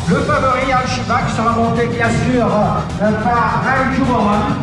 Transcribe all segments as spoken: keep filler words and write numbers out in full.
Le favori Alshiba qui sera monté bien sûr euh, par Raïdjou Mohamed.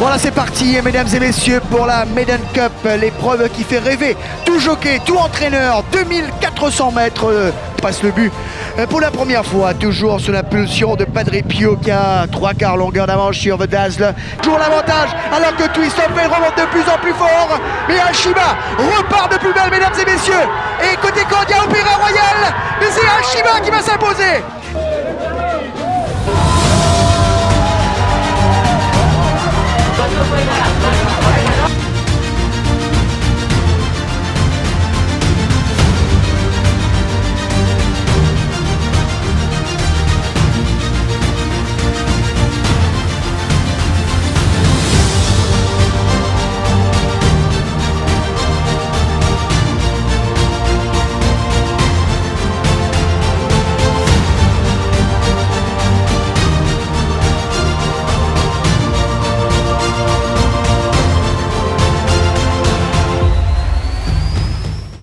Voilà, c'est parti, mesdames et messieurs, pour la Maiden Cup, l'épreuve qui fait rêver tout jockey, tout entraîneur, deux mille quatre cents mètres, euh, passe le but. Euh, pour la première fois, toujours sous l'impulsion de Padre Pio, qui a trois quarts longueur d'avance sur The Dazzler. Toujours l'avantage, alors que Twist Up fait remonte de plus en plus fort. Mais Alshiba repart de plus belle, mesdames et messieurs. Et côté Candia, Opéra Royal, mais c'est Alshiba qui va s'imposer.